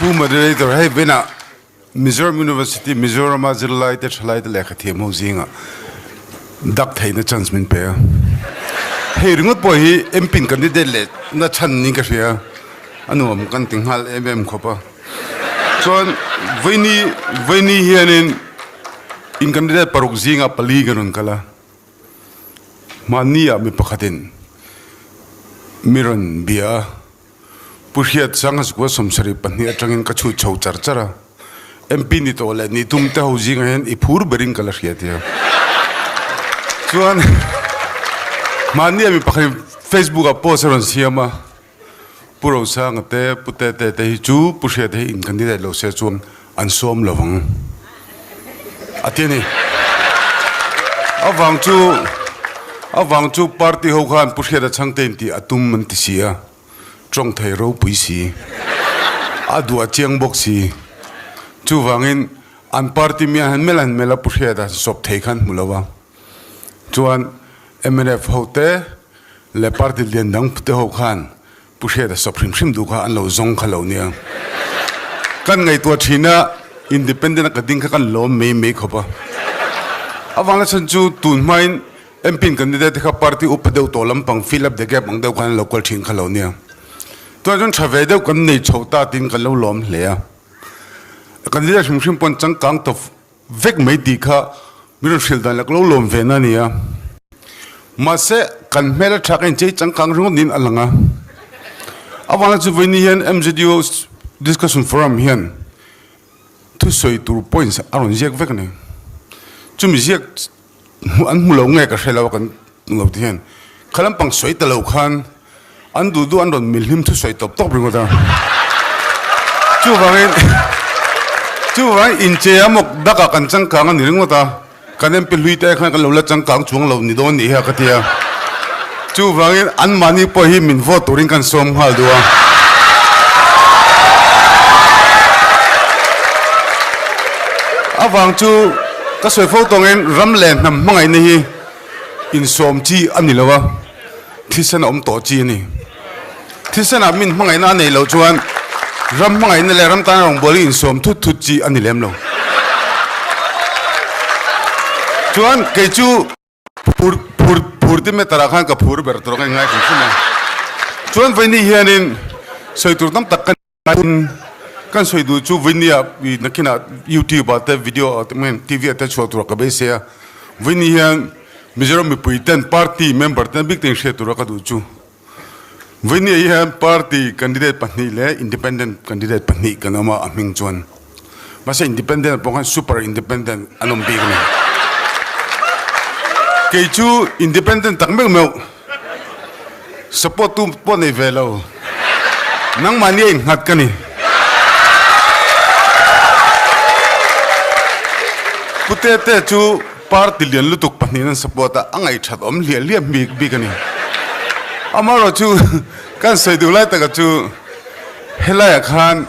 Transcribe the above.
Pu Moderator, hei venah Mizoram University, Mizorama zirlaite, thalaite lehkha thiam ho zingah dak theihna chance min pe a. Hei ringawt pawh hi MP in candidate leh na chhan niin ka hria. A nuam kan ti nghal em em khawp a. Chuan vaini vaini hianin in candidate paruk zingah pali kan rawn kal a. Hmanni ah mi pakhatin mi rawn bia a. Pu Hriat Sanga Sukua 72 atangin ka chhut chho char char a, MP ni tawh leh ni tum te ho zingah hian i phur berin ka la hria tia. Chuan mahni a mi pakhat Facebook ah post a rawn siam a, Pu Rosanga te, Pu Tete te hi chu Pu Hriat hi in candidate lo se chuan an sawm lo vang a ti a ni. A vang chu a vang chu party ho khan Pu Hriata chhangte in tih a tum an ti si a, tawng thei ropui si, a duah chiang bawk si. Chuvangin an party mi an han mel an mel a Pu Hriata sawp thei khan hmu lo va. Chuan mnf ho te leh party lian dang te ho khan Pu Hriata sawp hrim hrim duh kha an lo zawng kha lo nia. Kan ngaihtuah thin a, independent a ka ding kha kan lawm mai mai khawp a. Avang chhan chu tun hmain MP in candidate te kha party upa deuh tawh lampang fill up the gap ang deuh khan an lo kal thin kha lo nia. Tunah chuan tha ve deuh kan nei chho ta tiin kan lo lawm hle a. Candidate hrim hrim pawn changkang tawp Vek mai tih kha min rawn hrilh dan leh ka lo lawm ve na nia. Mahse, kan hmel a tha ka inchei changkang ringawt niin a lang a. Avangna chu vawiin hian MZU Discussion Forum hian thusawi tur points a rawn ziak vek a ni. Chumi ziak an hmu lo nge ka hre lo a kan lo ti hian kha lampang sawi ta lo khan an duh duh an rawn milhlim thusawi tawp tawp ringawt a. Chuvangin chuvangin inchei a mawk dakah kan changkang a ni ringawt a, kan MP hlui te khan kan lo la changkang chuang lo ni dawn nih hi a ka ti a. Chuvangin anmahni pawh hi min vote turin kan sawm nghal duh a. Avang chu ka sawi fo tawngin ram leh hnam hmangaihna hi insawm chi a ni lo a, thisen a awm tawh chi a ni. Thisenah min hmangaihna a neih loh chuan ram hmangaihna leh ram tan rawngbawlin insawm thut thut chi a ni lem lo. Chuan kei chu. Phur phur phur ti meter ah khan ka phur ber tur ang a inngai hrim hrim a. Chuan vawiini hianin sawi tur tam tak kan kan sawi duh chu vawiini ah ih nakinah youtube ah te video ah te TV ah te chhuah tur ah ka beisei a. Vawiini hian Mizoram mipui ten party member ten bik ten hriat tur a ka duh chu. Vawiini ah hian party candidate pahnih leh independent candidate pahnih kan awm a a hming chuan. Mahse independent pawh khan super independent an awm bik a ni. Kei chu independent tak meuh meuh support tu pawh nei ve lo. Nangmahni a innghat ka ni. Pu Tete chu party lian lutuk pahnihin an support a, a ngaihthat awm hliah hliah bik bik a ni. Amaherawhchu kan sawi duh lai taka chu helaiah khan.